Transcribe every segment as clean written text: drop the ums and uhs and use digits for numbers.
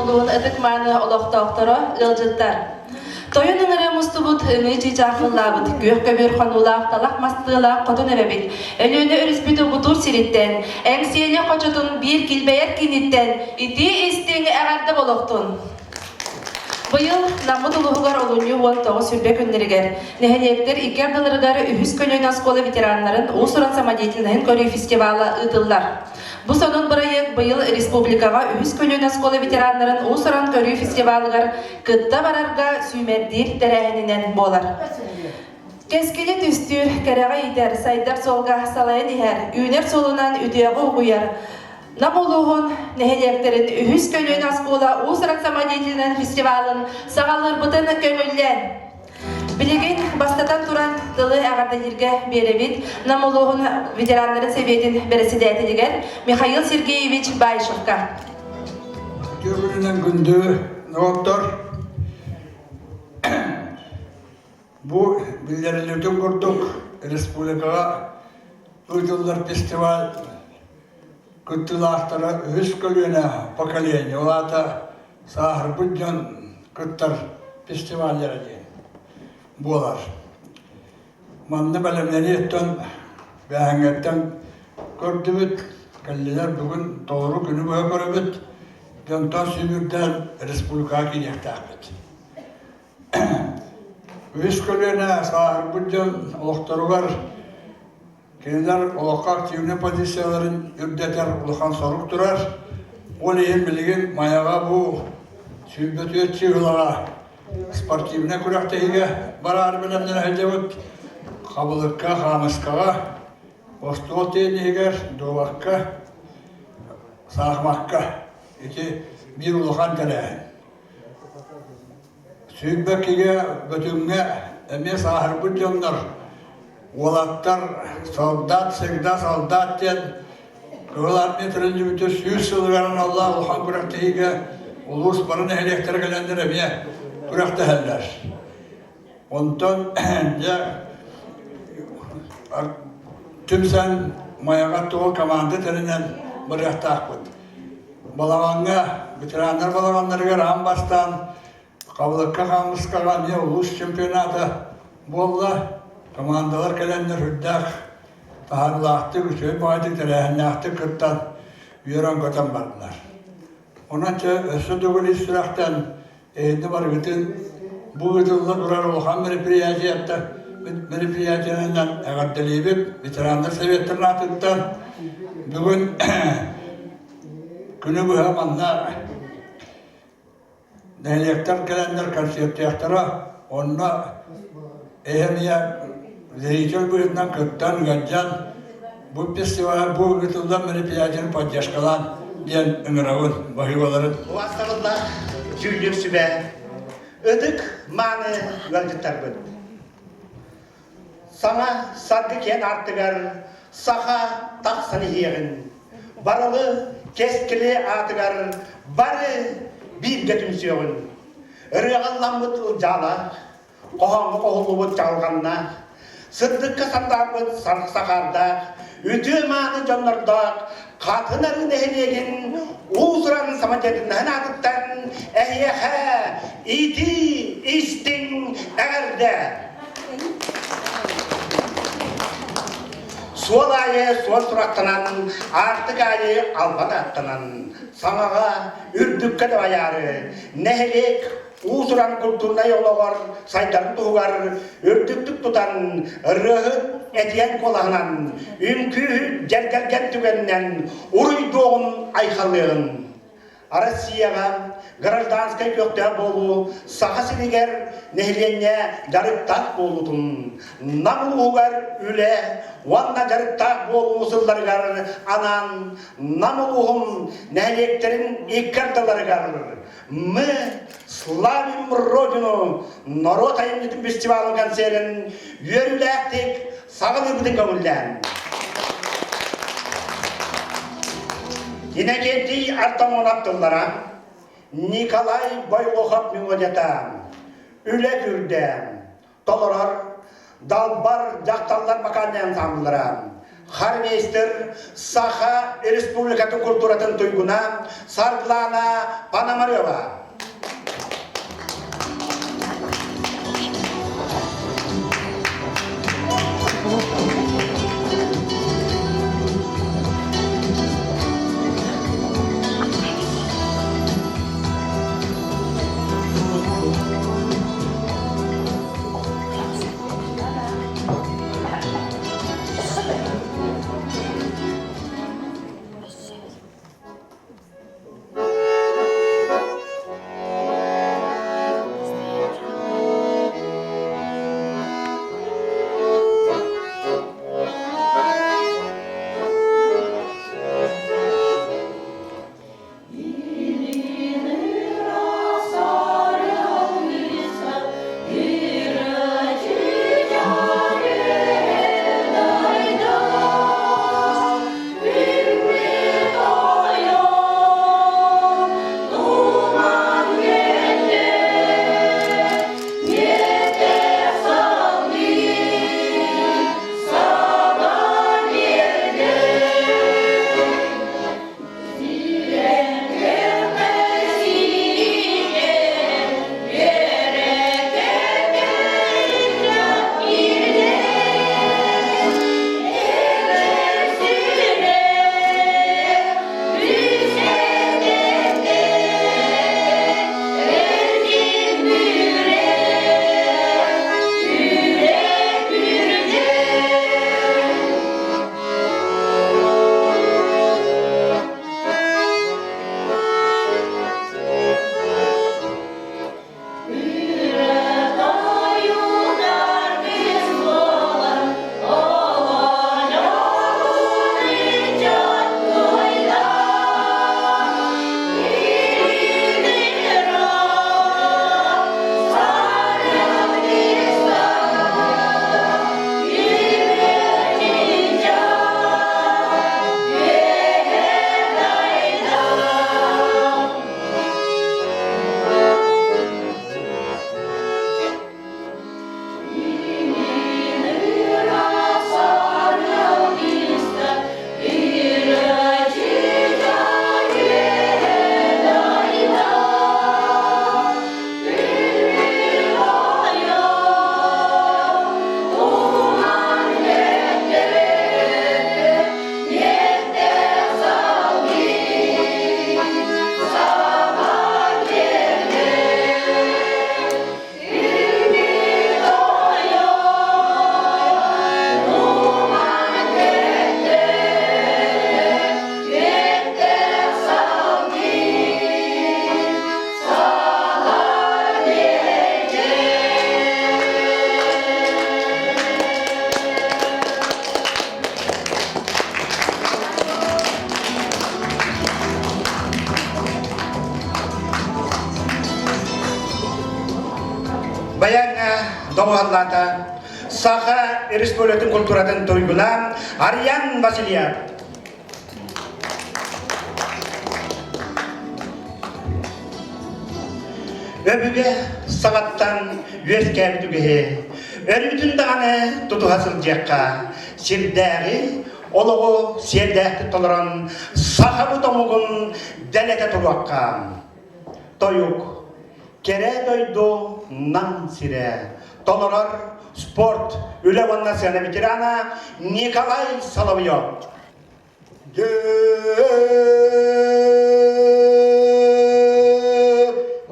улууһун ытык-мааны олохтоохторо, ыалдьыттар! Тойон ыҥырыы мустубут, ымыы чыычаах ыллаабыт, күөх көбүөр хонуулаах талах мас тыалаах хотун эбэбит, Өлүөнэ өрүспүт угутуур сириттэн, Эҥсиэли хочотун биир килбэйэр киниттэн итии-истиҥ эҕэрдэ болохтун! Быйыл Наммыт улууһугар олунньу 19 сүрбэ күннэригэр нэһилиэктэр икки ардыларыгар үһүс көлүөнэ оскуола ветераннарын уус-уран самодеятельноһын көрүү фестивала ыытыллар. Бу сонун бырайыак быйыл республикаҕа үһүс көлүөнэ оскуола ветераннарын уус-уран көрүү фестивалыгар кытта барарга сүүмэрдиир тэрээһининэн буолар. Кэскили түстүүр, кэрэҕэ иитэр, сайдар суолга салайан иһэр, үүнэр суолунан үтүөҕэ угуйар Нам улууһун нэһилиэктэрин үһүс көлүөнэ оскуола уус-уран самодеятельнай фестивалын саҕалыырбытын көҥүллээн Билигин бастатан туран тылы эҕэрдэлииргэ биэрэбит Нам улууһун ветераннарын сэбиэтин бэрэссэдээтэлигэр Михаил Сергеевич Баишевка. Үтүө күндү норуоттар бу биллэриллибитин курдук республикаҕа ыытыллар фестиваль кыттыылаахтара үһүс көлүөнэ поколение, ол аата сааһырбыт дьон кыттар фестиваллара диэн буолар. Манна бэлэмнэниэттэн бээһэҥҥэттэн көрдүбүт, кэллилэр бүгүн толору күнү быһа көрөбүт, дьонтон сүүмүрдээн республикаҕа киириэхтээхпит. Үһүс көлүөнэ сааһырбыт дьон олохторугар Кинилэр олоххо активнай позицияларын үрдэтэр улахан сорук турар. Ол иһин билигин Майаҕа бу 24 чыыһылаҕа спортивнай күрэхтэһиигэ бараары бэлэмнэнэ сылдьабыт. Хабылыкка, хаамыскаҕа, остуол тенниһигэр, дуобакка, саахымакка. Ити биир улахан тэрээһин. Сүүрбэккигэ Бөтүҥҥэ эмиэ сааһырбыт дьоннор, уолаттар солдат всегда солдат диэн Кыһыл Армия тэриллибитэ 100 сылыгар аналлаах улахан күрэхтэһиигэ улуус бары нэһилиэктэрэ кэлэннэр эмиэ күрэхтэһэллэр. Онтон дьэ түмсэн Майаҕа туох команда тэринэн барыахтаахпыт. Балаҕаҥҥа, ветераннар балаҕаннарыгар аан бастаан Хабылыкка хаамыскаҕа эмиэ улуус чемпионата буолла. Командалар кэлэннэр үрдээх таһаарыылаахтык, үчүгэй баҕайытык тэрээһиннээхтик кыттан үөрэн-көтөн бардылар. Онон чэ өссө төгүл ис сүрэхтэн эһиги барыгытын бу ыытылла турар улахан мероприятиеттан мероприятиенан эҕэрдэлиибит ветераннар советтарын аатыттан бүгүн күнү быһа манна нэһилиэктэр кэлэннэр концертыахтара онно эһэм ийэ зритель быһыытынан кыттан ыалдьан бу фестиваль бу ыытыллар мероприятиены поддержкалаан диэн ыҥырабын баһыыбаларын Убаастабыллаах дьүүллүүр сүбэ ытык мааны ыалдьыттарбыт Саҥа саргы киэн аартыгар саха тахсан иһиэҕин, барылы кэскили аатыгар бары бииргэ түмсүөҕүн. Ырыаҕа ылламмыт ылдьаалаах, хоһооҥҥо хоһуллубут чаҕылҕаннаах, сырдыкка сандаарбыт сахаардаах, үтүө-мааны дьоннордоох Хатын Арыы нэһилиэгин уус-уран самодеятельноһын аатыттан эһиэхэ итии истиҥ эҕэрдэ! Суол аайы суон сурахтанан, аартык аайы албан ааттанан, саҥаҕа үрдүккэ дабайаары, нэһилиэк уус-уран культурнай олоҕор сайдарын туһугар үрдүктүк тутан, ырыаһыт этиэн куолаһынан, үҥкүүһүт дьэргэлгэн түгэнинэн уруйдуоҕун айхаллыаҕын. Россияҕа гражданскай көхтөөх буолуу Саха сиригэр нэһилиэнньэ дьарыктаах буолуутун, Нам улууһугар үлэ уонна дьарыктаах буолуу сылларыгар анаан Нам улууһун нэһилиэктэрин икки ардыларыгар Мы славим Родину норуот айымньытын фестивалын концерын үөрүүлээхтик саҕалыырбытын көҥүллээн. Иннокентий Артамонов тыллара, Николай Бойлохов мелодията, Үлэ күрдэ, толорор Далбар дьахталлар вокальнай ансамбллара. Хормейстер Саха Республикатын культуратын туйгуна Сарглана Пономарева. Баяҥҥа доҕуһаллаата Саха Республикатын культуратын туйгуна Арьян Васильев. Өбүгэ саҕаттан үөскээбит үгэһи өрүүтүн даҕаны тутуһа сылдьыахха, сирдээҕи олоҕу сиэрдээхтик толорон сахабыт омугун дэлэтэ туруохха. Тойук, кэрэ дойду Нам сирэ, толорор спорт, үлэ уонна сыана ветерана Николай Соловьев.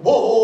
Ho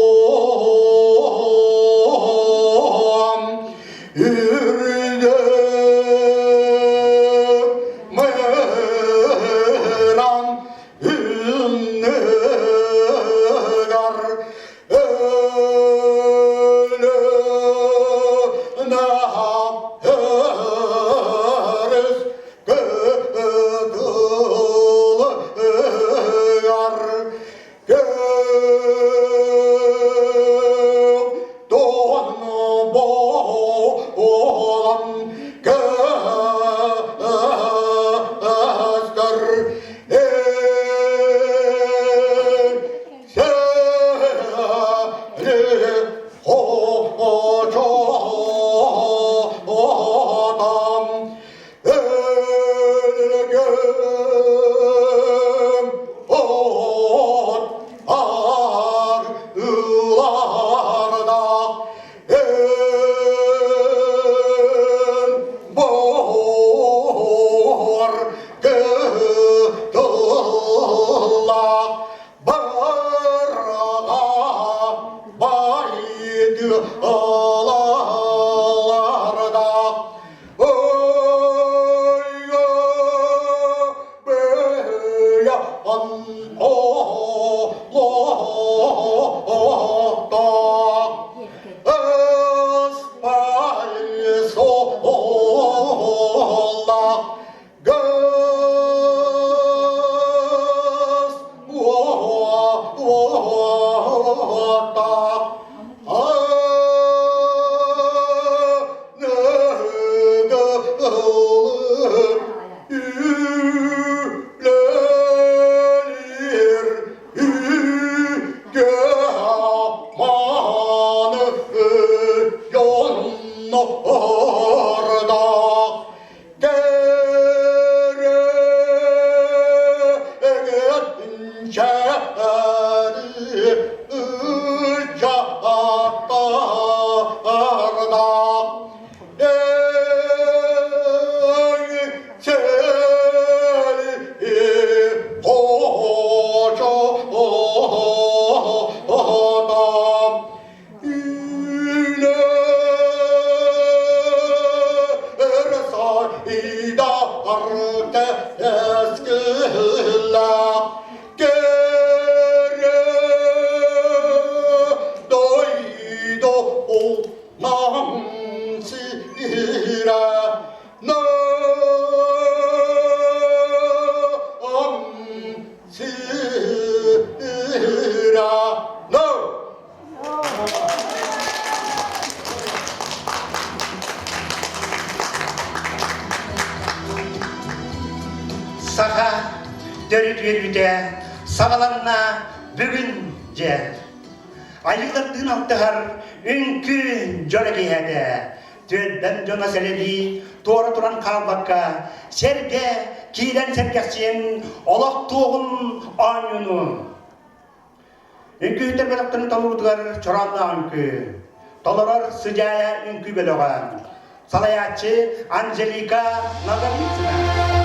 Саха төрүт үөрүүтэ саҕаланна бүгүн дьэ. Айыылардыын алтыһар үҥкүү дьоро киэһэтэ. Түөлбэм дьоно сэлэлии туора туран хаалбакка сэргэ киирэн сэргэхсийэн олохтуоҕун оонньууну Үҥкүүһүттэр бөлөхтөрүн толоруутугар чороонноох үҥкүү. Толорор Сыдьаайа үҥкүү бөлөҕө. Салайааччы Анжелика Ноговицына.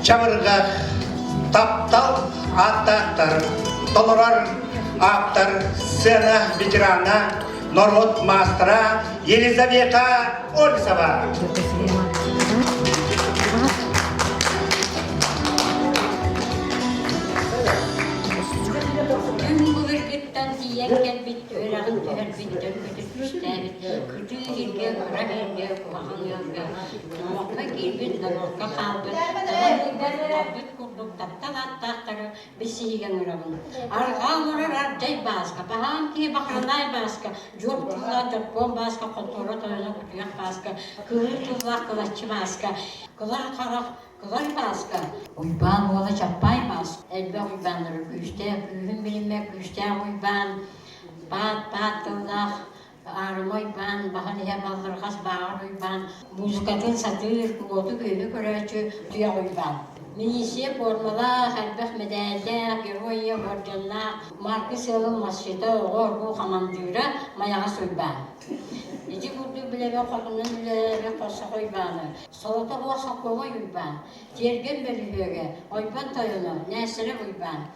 Чабырҕах, таптал ааттаахтар, толорор ааптар, сцена ветерана, норуот маастара Елизавета Ольсова. Кытыы сиргэ, кыра сиргэ, куһаҕан ыалга, номоххо киирбит, норуокка хаалбыт, талан ылбыт, талбыт курдук таптал ааттаахтары билсиһиигэ ыҥырабын. Арҕаа олорор Ардьай Бааска, Баһаам киһи Бахаранаай Бааска, Дьуоп тыллаах Дьоппуон Бааска, Хотуора тойоно Кутуйах Бааска, Кыһыл тыллаах Кылаччы Бааска, Кылар харах Кылар Бааска, Уйбаан уола Чаппаай Бааска, элбэх Уйбааннары күүстээх күүһүн билиммэт күүстээх Уйбаан, Баат-баат тыллаах Аарыма Уйбаан, баһын иһэ баллырҕас Бааҕар Уйбаан, музыкатын сатыыр, уоту-күөһү көрөөччү Туйах Уйбаан. Милиция формалаах, элбэх мэдээллээх, Герой Ийэ уордьаннаах, Маркы сыалын масчыта, оҕо оргуу хамандыыра Майаҕас Уйбаан. Ити курдук билэбин хотунун үлэлээбит Хоссох Уйбааны, Солото суох Сокуолай Уйбаан, Тиэргэн бөлүһүөгэ, Ойбон тойоно, Нээссэрэ Уйбаан,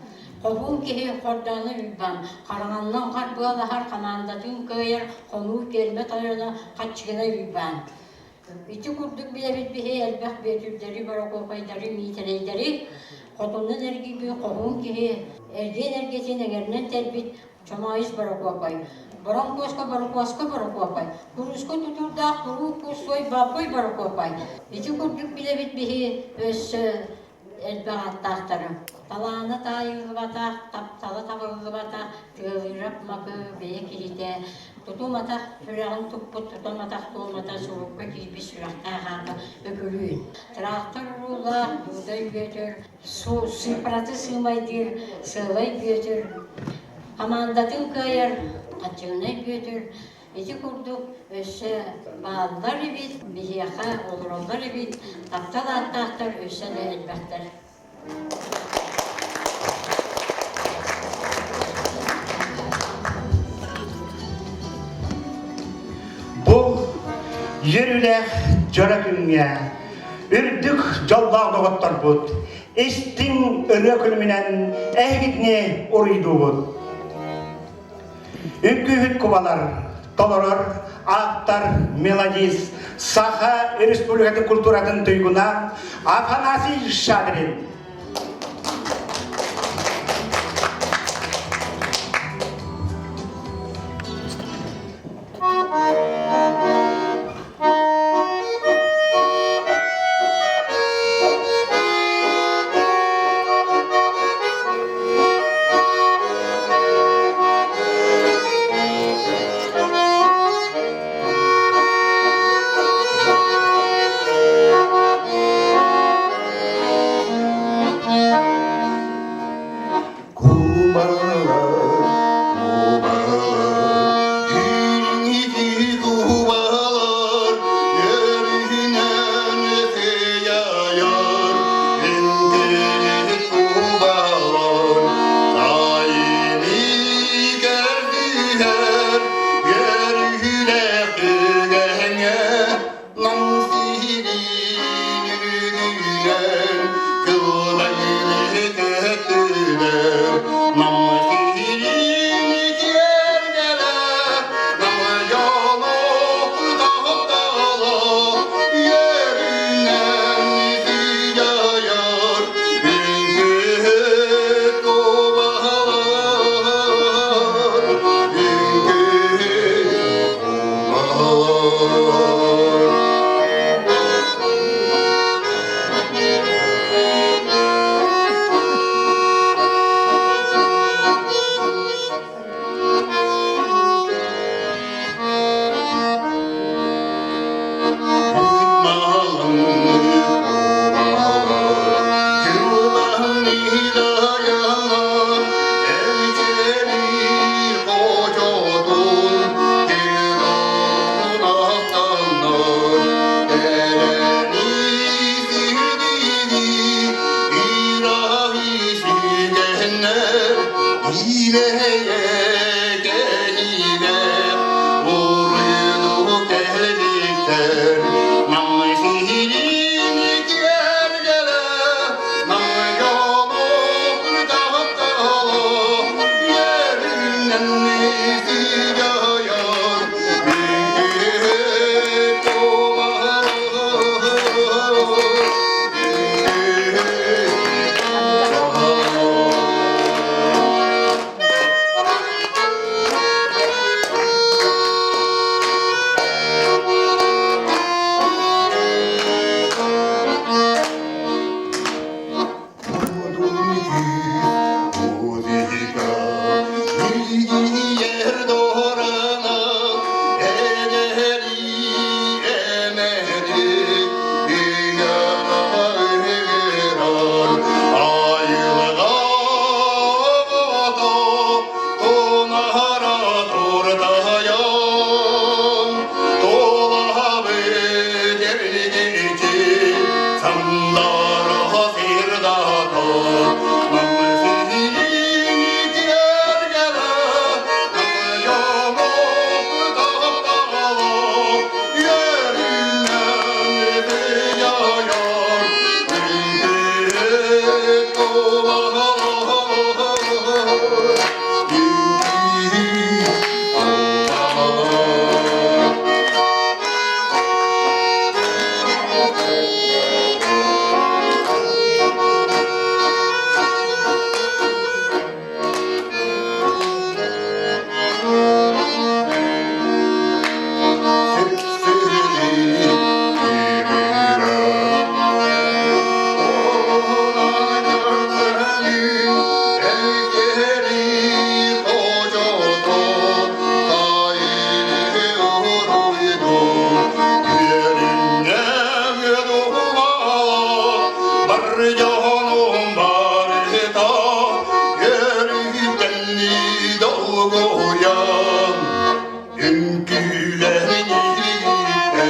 Хоһуун киһи Хордоону Уйбаан, Хараҥаннан харбыалаһар хамаандатын кыайар Хонуу пиэрмэ тойоно Хаччыгынай Уйбаан. Ити курдук билэбит биһи элбэх Бүөтүрдэри, Борокуопайдары, Миитэрэйдэри, хотуннун эргийбит хоһуун киһи, эргиэн эргэтин эҥэринэн тэлбит Чомоойус Борокуопай, Бороҥкуоска Борокуоска Борокуопай, Курууска тутуурдаах куруук курсуой Баппый Борокуопай. Ити курдук билэбит биһи өссө элбэх аттаахтары. Талаана таайыллыбатах, таптала табыллыбатах, тыалыырап макы бэйэ киһитэ, тутум атах сүрэҕин туппут тутум атах туомата сурукка киирбит сүрэхтээх аата Өкүлүүн. Трактор уруулаах Дуудай Бүөтүр, сыыппараты сыымайдыыр Сыалай Бүөтүр, хамаандатын кыайар Хаччыгынай Бүөтүр, ити курдук өссө бааллар эбит, биһиэхэ олороллор эбит, таптал ааттаахтар өссө да элбэхтэр. Бу үөрүүлээх дьоро күҥҥэ үрдүк дьоллоох доҕотторбут истиҥ ырыа күлүмүнэн эһигитини уруйдуубут. Үҥкүүһүт кубалар, толорор автор, мелодист, Саха Республикатын культуратын туйгуна Афанасий Шадрин. Кубалар, кубалар, Дүүрүҥүтү кубалар, Өрүһүнэн өтөйөр, Үҥкүрүт кубалар, Сайыны көрдүлэр, Өрүһүлээх түгэҥҥэ, Нам сирин үрдүнэн кылбайыны көттүлэр. Нам сирин киэргэлэ, нам дьоно таптала, үөрүнэн сыдьайар, үҥкүүһүт кубалар, үҥкүүһүт Бар дьонум барыта үөрүүтэн долгуйан үҥкүүлэрин иһитэ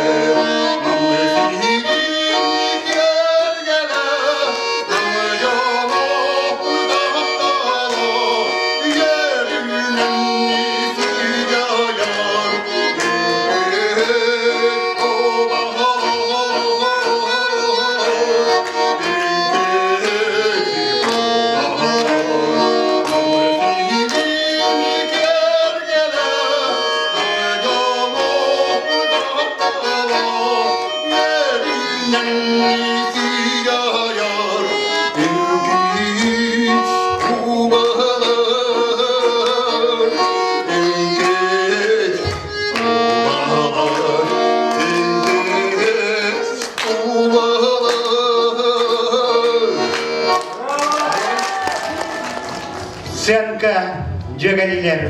Сценка дьүөгэлилэр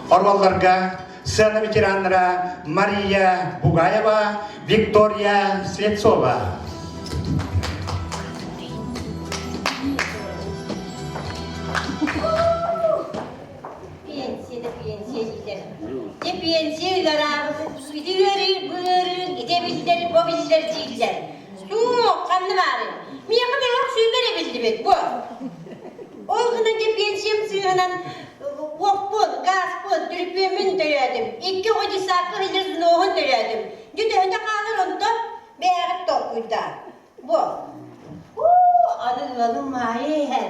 оруолларга сцена ветераннара Мария Бугаева, Виктория Слепцова. Пенсия да пенсия дииллэр. Дьэ пенсия ыараабыт, ити ыарыы, бу ыарыы, ити эбиллэр, бу эбиллэр дииллэр. Суох, ханна баарый? Миэхэ бэҕэх сүүмэр эбиллибит бу. Ол гынан дьэ пенсиям сыыһынан уоппун, гааспын, түрүпүөммүн төлөөтүм. Икки оҕо десакка сылдьар взноһун төлөөтүм. Дьэ төһөтө хаалар онтон бэйэҕит толкуйдаа. Бу. Уу, аны ыалым Маайа иһэр.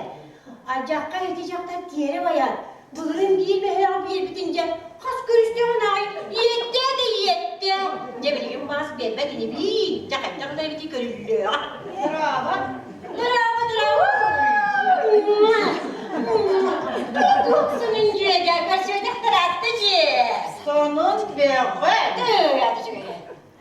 Алдьахха ити дьахтар тиэрэ байан, былырыын биир бэһиэҕи биэрбитин дьэ, хас көрүстэҕин аайы иэттээ да иэттээ. Дьэ билигин баас биэрбэт инибиин, дьэ хайдах да эбити көрүллүөҕэ. Дорообо. Дорообо, дорообо. Туох сонун дьүөгэ, көрсүөтэхтэр атта дьиэ. Сонун бөҕө. Тыы, аты дьүөгэ.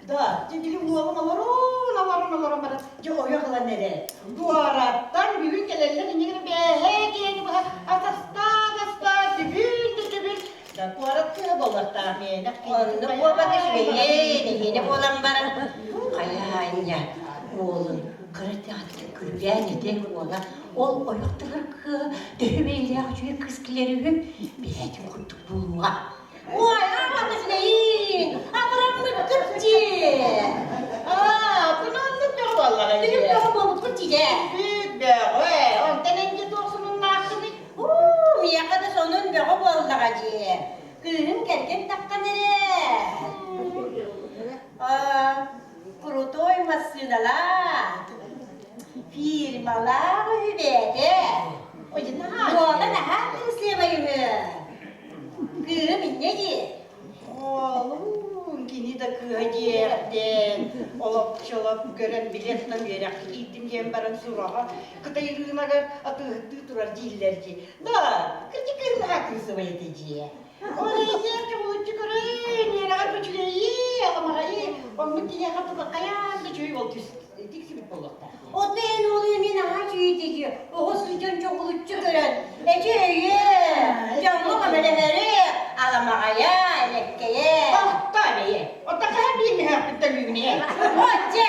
Да, дьэ били уолум олорон, олорон, олорон баран, дьэ ойох ылан эрэр. Туораттан бүгүн кэлэллэр иннигэр бээһээ киэни быһа атастаа, атастаа, түбүн да түбүн. Да куорат кыыһа буолуохтаах миэнэ. Оннук буолбата үчүгэйин, эһиэнэ буолан баран, хайаанньа уолун кыра дэҕэттэн күлгээн этэ уола ол ойохтугар кыыһа төһө бэйэлээх үчүгэй кыыс кэлэр үһү бэйэтин курдук буолуоҕа Ой, аҕата үчүгэйин, абыраммыккыт дии. Аа, кунаннык бөҕө буоллаҕа Түнүк бөҕө буолбуккут дии. Бүт бөҕө, онтон энди туох сонуннааххыный? Уу, миэхэ да сонун бөҕө буоллаҕа дии. Кыыһым кэргэн таххан эрэ. Аа, крутой массыыналаах, фирмалаах үһү бэйэтэ. Уола наһаа кырасыабай үһү. Кыыһым инньэ дии. Оолуун, кини да кыыһа диэхтэн, олопчолоп көрөн билетынан үөрэххэ киирдим диэн баран сураҕа Кытай ырыынагар атыыһыттыы турар дииллэр дии. Да, кырдьык кыыһым наһаа кырасыабай этэ дии. Ол эйиэхэ чобулуччу көрөн, үөрэҕэр үчүгэйи, аламаҕайы, оннук киһиэхэ туга хайаан да үчүгэй ол тиксибит буолуохтаах. Ото эн уолуй мин аһаа үчүгэй оҕо сылдьан чоҕулуччу көрөн, эчи өйө, дьоҥҥо көмөлөһөрү, аламаҕайа, элэккэйэ. Охто эбэйэ, отто хаһан биир мөһөөхпүттэн үүнэ. Отче,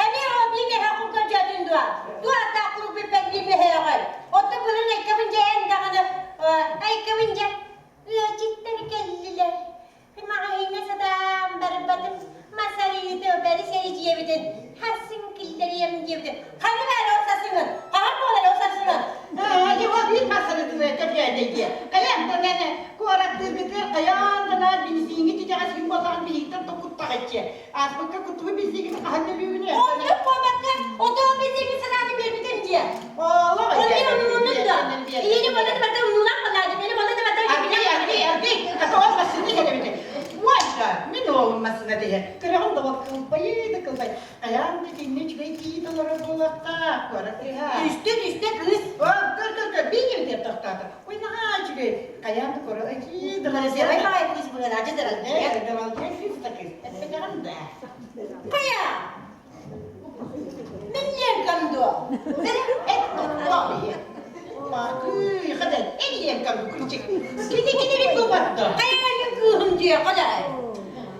эмиэ ол биир мөһөөх көрдөөтүн дуо? Туох аттаах куруук бүппэт биир мөһөөҕүй? Отто былырын айкабын дьэ эн даҕаны, айкабын дьэ, ыалдьыттар кэллилэр. Маҕаһыыҥҥа сатаан барбатым, мас арыыта бэрис эридьиэбитин хассын киллэриэм диэбитим. Ханна баар ол сасыҥын? Хаһан буолар ол сасыҥын? Его биир массанытын көрдөөдө диэ. Хайаан да нэ куораттыыргытыгар хайаан да наар бензиҥҥит итэҕэс күн буоллаҕын биһигиттэн токуттаҕыччы. Ааспыкка куттубу бензиҥҥит хаһан төлүүгүнүй? Оннук буолбакка, отоо бензиҥҥит санааны биэрбитим диэ. Олох Ол умнуннун да. Ийэни бота да барда умнулаах балаадым, мени бота да барда Аргый, аргый, аргый, ол массыына кэлэбит. Уонна мин уолум массыына диһэ. Көрөҕүн да ол кылбайы да кылбай. Хайаан да итиннэ үчүгэй киит олорор буолуохтаах, куорат кыыһа. Түстэ, түстэ кыыс. О, көр, көр, көр, биир тохтоото. Ой, наһаа үчүгэй. Хайаан да куорат ичии Красивай баҕайы кыыс быһыылаах, дьэ дыралдьыйа. Дыралдьыйа кыыс да кыыс. Эппэтэҕим да. Хайа? Мин Ленкам дуо? Макый, хадан, эн Ленкам күлчик. Кини кини бит буолбатто. Хайа мин кыыһым дьиэ, хадай.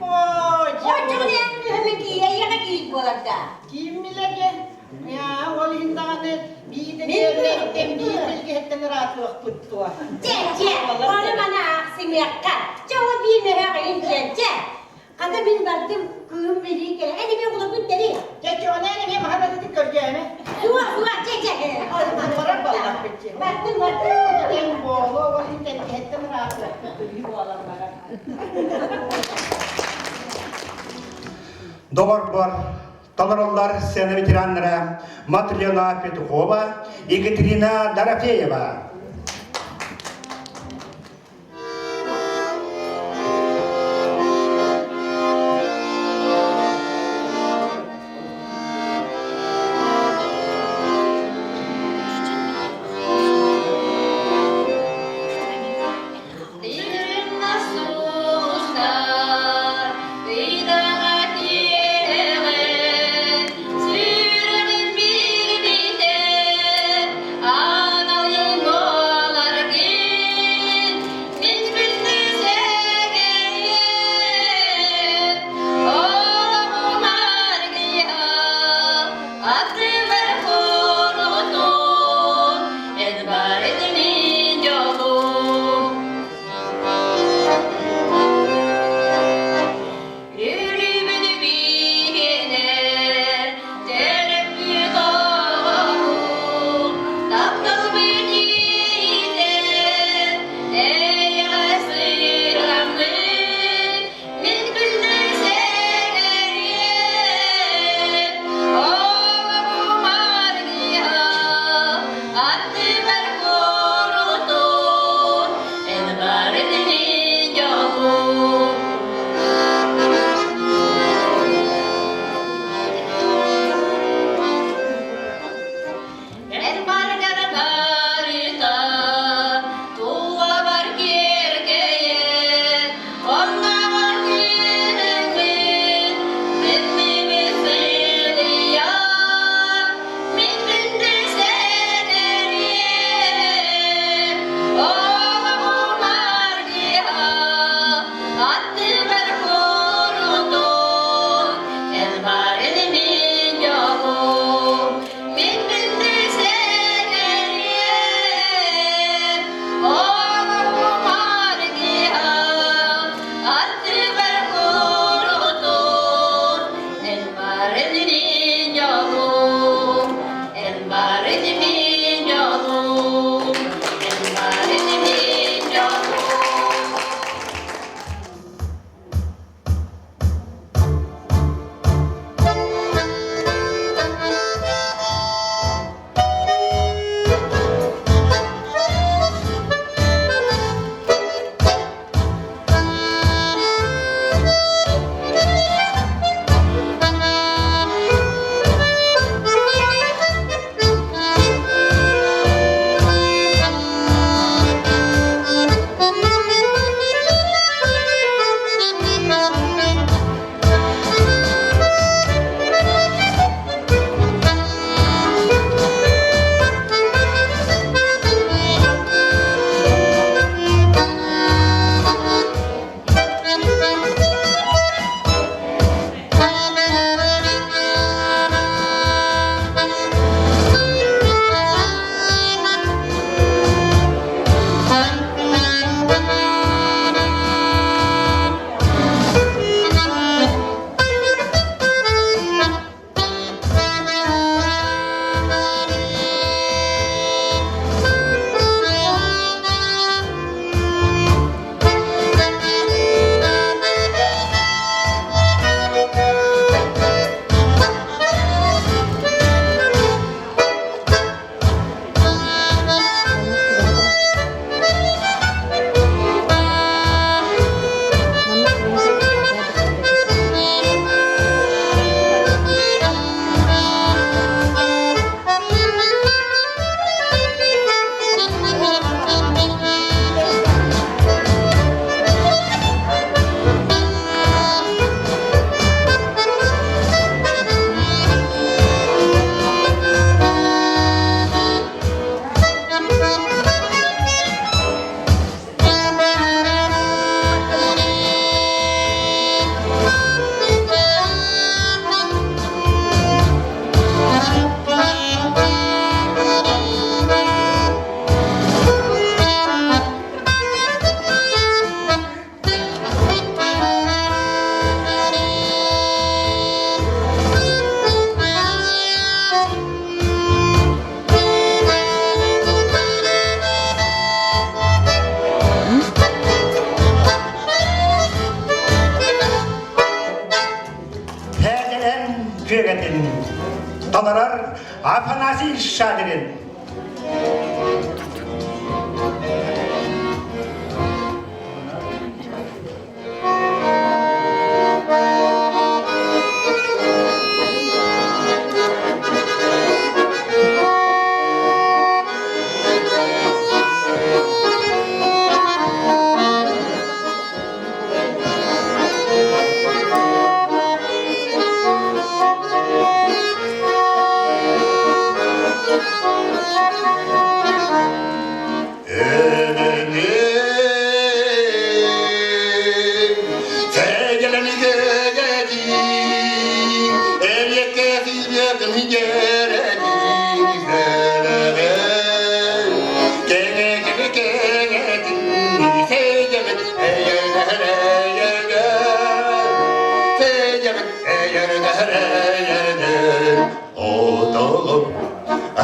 Оо, Оччоҕуна эн кыыһым мин киийэ, эйиэхэ киит буолар да. Ким билэргэ? Я, ол иһин даҕаны. Биир да нүөмэриттэн, биир билгэһиттэн ыраатыахпыт дуо? Чэ, чэ, ону маны аахсымыахха. Чэ, ол биир мөһөөх иһин диэн, чэ. Хата мин бардым, кыыһым билии кэлэ. Эн эмиэ улабын тэри. Чэ, чэ, ону эн эмиэ маһан атытык көрдөөмө. Суох, суох, чэ, чэ. Барар баллахпыт чэ. Бардым, бардым. Эн буолуо, ол иһин тэлгэһэттэн ыраатыахпыт тыһыы буолан барар. Доҕорбор, толороллор сцена ветераннара Матрена Петухова, Екатерина Дорофеева. Сүрэҕим биир битэ, анал Афанасий Шадрин.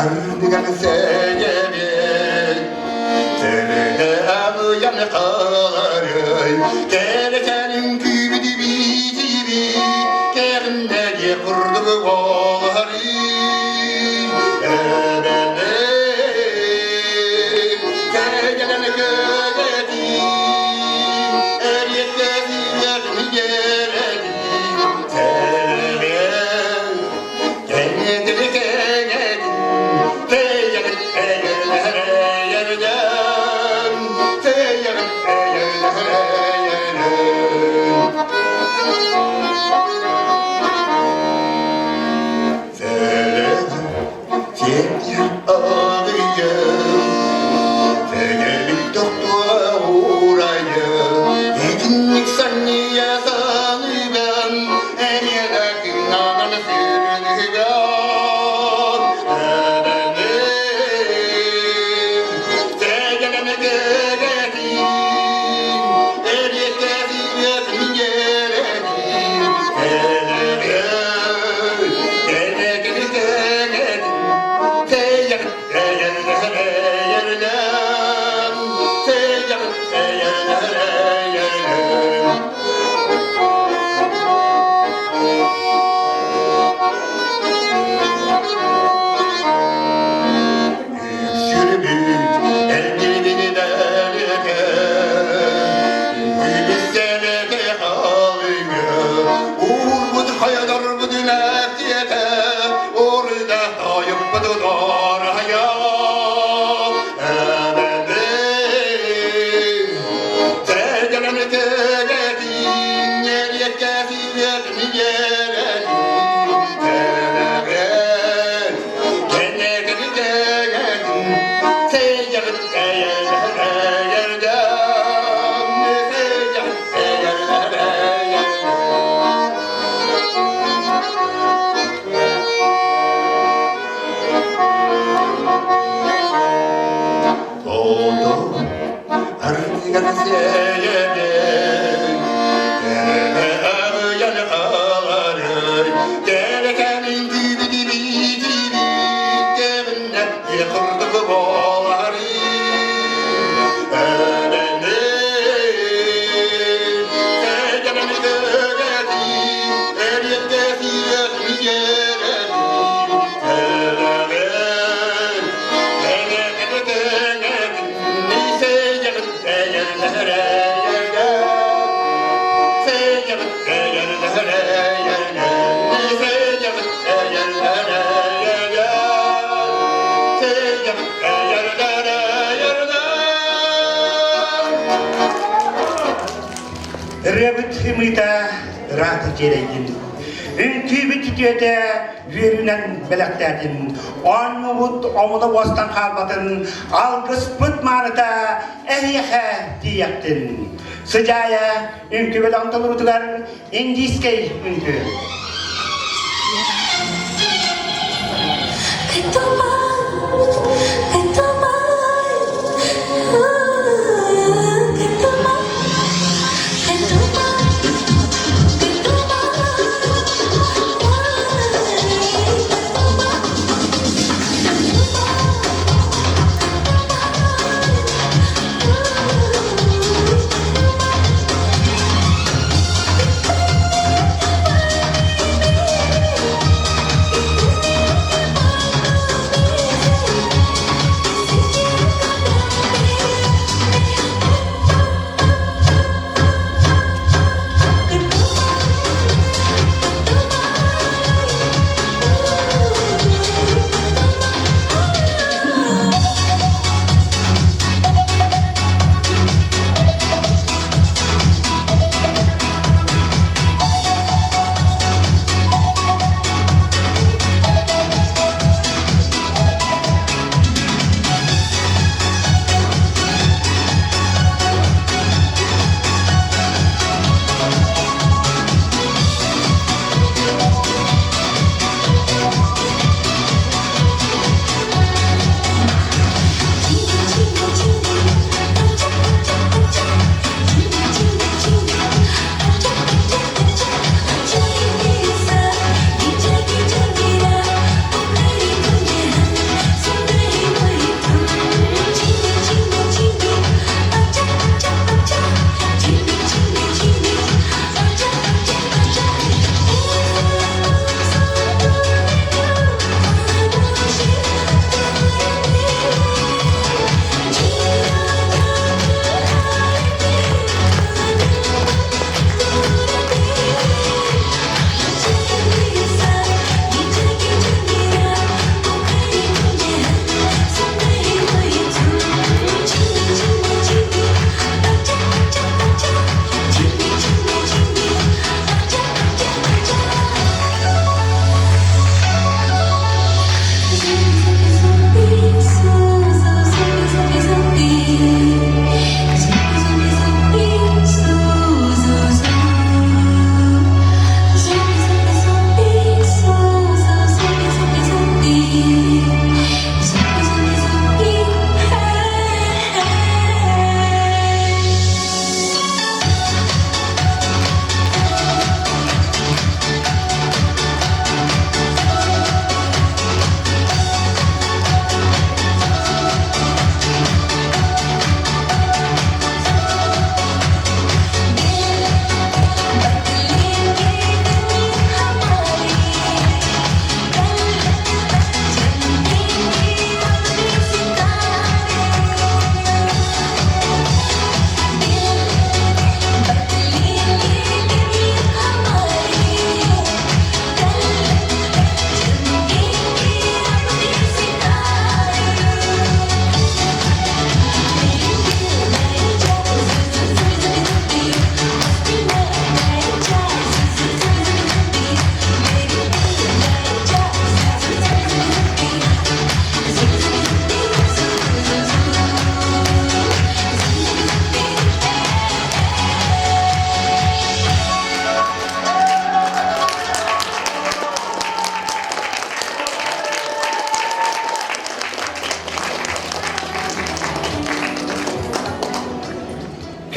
Ардыгар сэгэрин, Сэргэ абыйан харай, Кэрэкэлин күүбүдү биитиби, Кэриннэ диэ курдук буолары. Эбэни, кэгэлэн көгэтин, Эриэккэ сириэтин иэрэтин, Сэргэ Итинник санньыйа саныыбын, Ырыабыт ымыыта ыраата дьиэрэйдин, үҥкүүбүт үтүөтэ үөрүүнэн бэлэхтээтин, оонньуубут омуна уостан хаалбатын, алгыспыт мааныта эһиэхэ тиийэхтин. Сыдьаайа үҥкүү бөлөҕүн толоруутугар индийскэй үҥкүү.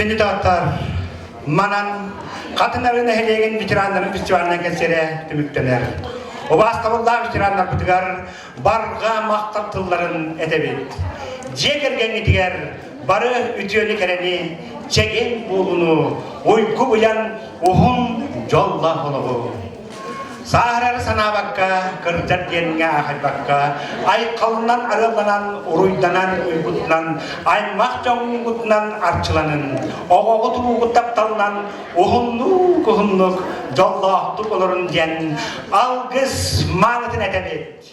Күндү доҕоттор, манан Хатын Арыы нэһилиэгин ветераннарын фестивалынан кэнсиэрэ түмүктэнэр. Убаастабыллаах ветераннарбытыгар барҕа махтал тылларын этэбит. Дьиэ кэргэҥҥитигэр бары үтүөнү-кэрэни, чэгиэн буолууну, уйгу-быйаҥ уһун дьоллоох олоҕу. Сааһырары санаабакка, кырдьар диэҥҥэ аахайбакка, айхалынан арыалланан, уруйданан уйгутунан, аймах дьоҥҥутунан арчыланын, оҕоҕут уугут тапталынан уһуннук-уһуннук дьоллоохтук олорун диэн алгыс маанытын этэбит.